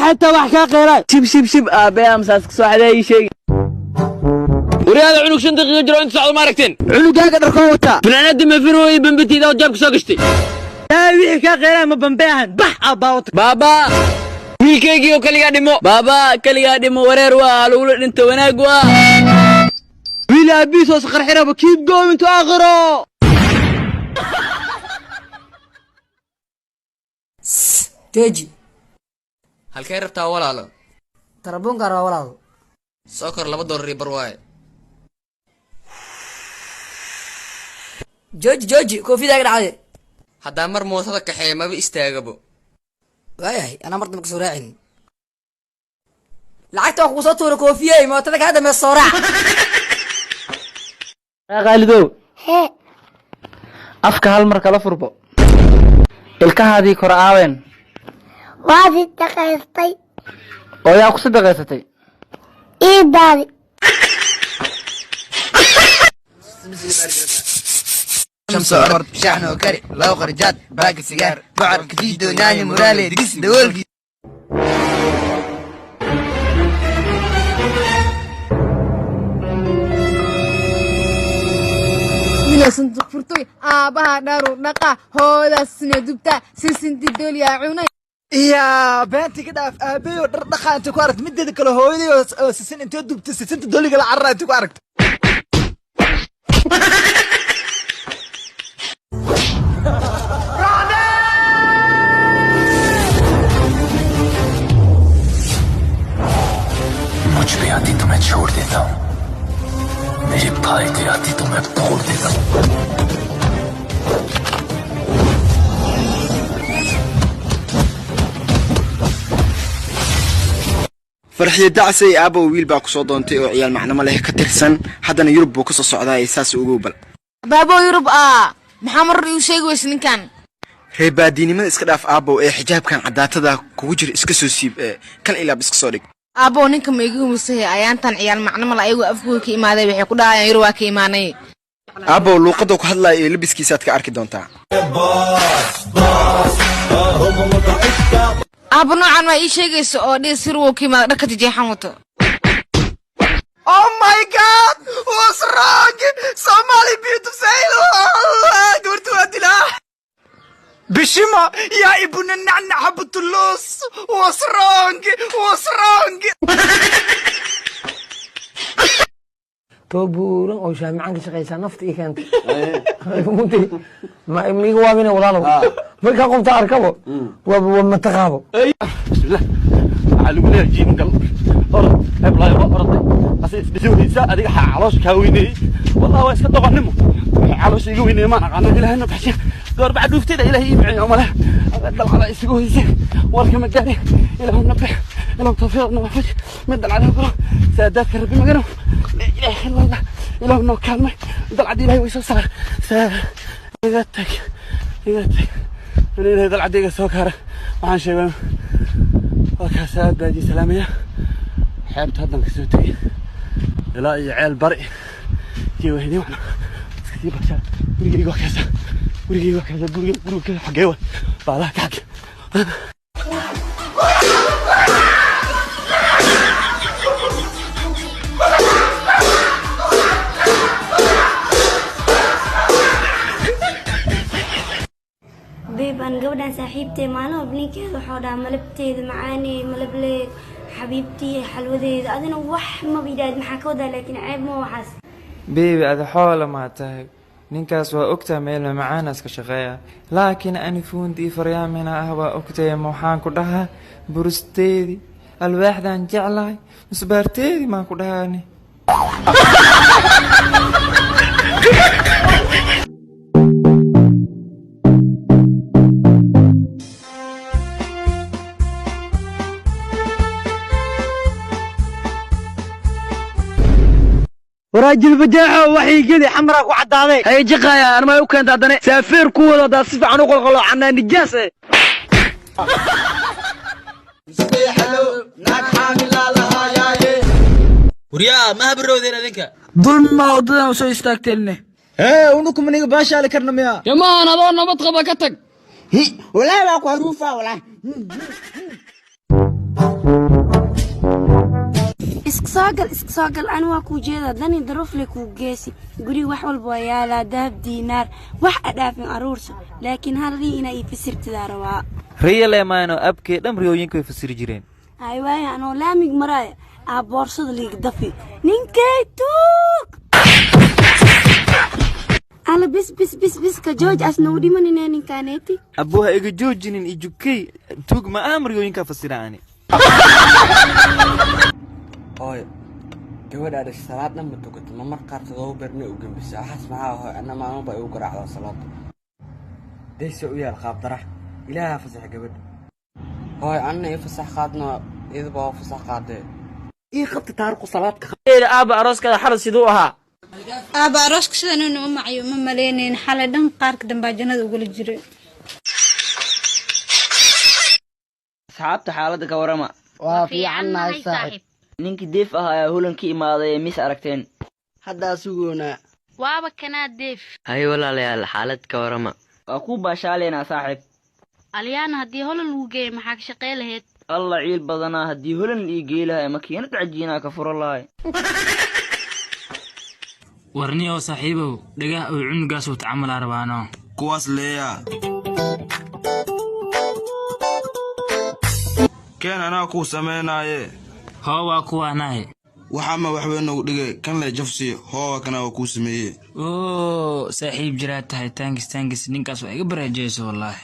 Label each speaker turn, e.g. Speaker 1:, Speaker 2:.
Speaker 1: Maxay wax ka qeylay?
Speaker 2: Shib shib shib aabe amsaas ka soo xaday sheeg.
Speaker 3: Wariyaada cunug 5 daqiiqo jiro inta socdo ma aragteen.
Speaker 1: Cunugaaga dharkoo wata.
Speaker 3: Fanaanada ma firooy bambatiida oo jaabka soo gashtay.
Speaker 1: Yaa wixii ka qeylay ma bambeehan. Bax aabba wata.
Speaker 3: Baaba wiilkaygii oo kaligaa dhimo.
Speaker 2: Baaba kaligaa dhimo wareer waa lagu dhinto wanaag waa.
Speaker 1: Wiil aabiis oo qarxiraba keep going to aakhiro.
Speaker 4: Teji.
Speaker 3: Halkee rabtaa walaalo?
Speaker 4: Tarabuunka rabaa walaalo.
Speaker 3: Soo kor $2 bar waaye.
Speaker 4: Jooji jooji koofidaaga dhacday.
Speaker 3: Haddaa mar mootada kaxeeya maba istaagabo.
Speaker 4: Waayahay anaa mar dambe kasoo raacin. Lacagta waa kugu soo tuura koofiyey mootada kaa dambe soo raac.
Speaker 5: Qaalidow.
Speaker 6: Hee.
Speaker 5: Afka hal mar kala furbo. Ilkahaadii kor aaween.
Speaker 6: Waa sadaqaystay.
Speaker 5: Oo yaa ku sadaqaysatay?
Speaker 6: Iidaadi.
Speaker 7: شمس عرب شحن وكري لو خرجات باقي سيجار بعر كفيدو ناني مورالي دقس دولقي.
Speaker 8: Wiilaa sanduuq furtoy aabaha dharu dhaqa hoodaasna dubta sisinti dooliyaa cunay.
Speaker 9: Iya beentii ka dhaaf aabayo dhar dhaqa inta ku aragta mideeda kale hooyaday oo sisin intee dubta sisinta dooliga la carara inta ku aragta.
Speaker 10: मुझ पे आती तो मैं छोड़ देता हूँ, मेरे भाई पे आती तो मैं तोड़ देता हूँ।
Speaker 7: Farxiyo dacsay aabbo wiil baa ku soo doontay oo ciyaal macnamo leh ka tirsan, haddana Yurub buu ka soo socdaa saas ugu bal.
Speaker 8: Baabo Yurub maxaa mar iigu sheegi weysa ninkan?
Speaker 7: Reebaadiinimada iska dhaaf aabbo ee xijaabkan cadaatada kugu jira iska soo siib ee kal ilaab iska soo dhig.
Speaker 8: Aabbo ninka ma iga humisay ayaantan ciyaal macnamo la ayagu afkooda ka imaaday waxay ku dhahayaan Yurub waa ka imaanay.
Speaker 7: Aabbo luuqadda ku hadlaaya iyo labiskiisaad ka arki doontaa.
Speaker 8: Aabbo noocan waa ii sheegaysa oo dhihi sir wuu ka imaaday dharka jeexan wato.
Speaker 9: Oh my God, what's wrong? Somali beautiful. Gabartu waa dilaa. Bishima yaa ibnu nacnac xabutulus. What's wrong? What's wrong?
Speaker 4: Toobuuran oo jaamican ka shaqeysaa nafta ii keentay. Runtii ma iga waabina walaalow. Markaa qofta arkabo waa mataqaabo.
Speaker 11: Bismillah. Waxaa lagu leeyahay jiim gal. Orod, heblayo waa oroday. Ase isdhisi adiga caloosha kaa weyneeyey. Wallahi waa iska doqonnimo. Wixii caloosha iga weyneeyey maan aqaano ilaahayna baxshay. Goor bacad dhuuftayda ilaahay ii bixiyay oo male. Dalcada isugu hoysay. Warka ma gaari. Ilaahuna bix. Ilaahu tawfiiqna waafaj. Mid dalcada galo. Saadaadka rabbi magano. La ilaaha illa Allah. Ilaahu noo kaalmay. Dalcada ilaahay way soo saar. Saar. Iga tag. Iga tag. Ilaahay dalcada iga soo kaara. Waxaan sheegaa waa kaas aad baa idin salaamaya. Xeebta haddan ka soo tegay ilaa iyo ceel bari kii weynay waxna iska sii bashaa. Gurigayga waa kaasa, gurigayga waa kaasa, guriga guriga xaggee waay baalaha ka xagge.
Speaker 6: Babe, aan gabadhan saaxiibtay maalin walba ninkeeda waxuu dhahaa malabteeda macaaney malableed xabiibtii xalwadeeda adina wax maba yidhaahd maxaa ka wadaa laakiin ceeb ma waxaas.
Speaker 12: Beebi ada xoola maa tahay ninkaas waa ogtahay meel macaanaas ka shaqeeya, laakiin ani fuundii faryaamina ah waa ogtahay ma waxaan ku dhahaa burusteedii alwaaxdaan jeclahay musbaarteedii maan ku dhahaani.
Speaker 1: Waraajil bajeexo waxay geli xamra ku cadaaday.
Speaker 2: Hay jiqaya anma u keenta haddana saafeer ku wada daa si fiican u qolqolo canaa nijaas eh.
Speaker 3: Wariyaa ma habarowdeen adinka.
Speaker 9: Dulma wadadan soo istaagteenne. Hee unuku maniga baashaali karna miya?
Speaker 3: Yamaan adoo nabad qaba ka tag.
Speaker 9: Walaahi waa ku haruufaa walaahi.
Speaker 6: Soo gal, iska soo gal. Ani waa kuu jeedaa, dani daruufle kuu geesi. Guriga wax walba waa yaalaa, dahab, diinaar, wax adhaafin aruurso, laakiin hal rii inaa ii fasirtidaa rabaa.
Speaker 12: Riyale maano, abkee dhan riyooyinka way fasiri jireen.
Speaker 6: Hay waaya, anoo laamig maraaya aa boorsada liiga dafi ninkay tuug. Alla, bis bis bis bis, ka jooj, asna u dhimanine ninkaaneeti.
Speaker 12: Abuu, ha iga joojinin, ijukey tuug ma aam, riyooyinkaa fasira ani.
Speaker 13: Hooyo, gabadhaa dhashay salaad dhan ma tukato, ma mar qaar 7 beerna u gembisa. Waxaas maxaa? Hooy, anna maalmo ba igu garaacdaa salaada. Dayse u yaal qaabdara, Ilaaha fasax gabadha. Hooy, anna ii fasax qaadno, iyadaba waa fasax qaadee. Ii qabta taariku salaadka.
Speaker 2: Aaba, arooskaada xalay siduu ahaa?
Speaker 8: Aaba, arooska sidan inuu u macayo ma maleynayn. Xalay dhan qaarka dambaa jannada ugula jiray.
Speaker 14: Asxaabta, xaaladda ka warama?
Speaker 15: Waa fiicannahay, saaxiib.
Speaker 14: Ninkii Deef ah ayaa Holan ka imaaday ee mis aragteen?
Speaker 15: Haddaa sugoonaa.
Speaker 16: Waaba kanaa Deef.
Speaker 14: Hay walaalayaal, xaalad ka warama? Waa kuu baashaaleynaa, saaxiib.
Speaker 16: Alyaana, haddii Holan lagu geeyo, maxaa ka shaqey lahayd?
Speaker 14: Alla, ciil badanaa. Haddii Holan ii gey lahay, makiinad cajiinaa ka furo lahay.
Speaker 17: Warniyow saaxiibow, dhagaha uu cunugaas uu tacamalaa rabaano.
Speaker 18: Kuwaas leeyaa keen, anaa kuu samaynaaye.
Speaker 17: Hoo, waa kuwaanahay.
Speaker 18: Waxaa ma waxweyn noogu dhigay kan le jafsi? Hoowa, kana waa kuu sameeye.
Speaker 17: Oo saaxiib, jiraa tahay. Thanks, thanks. Ninkaas waa iga baraajeyso wallaahi.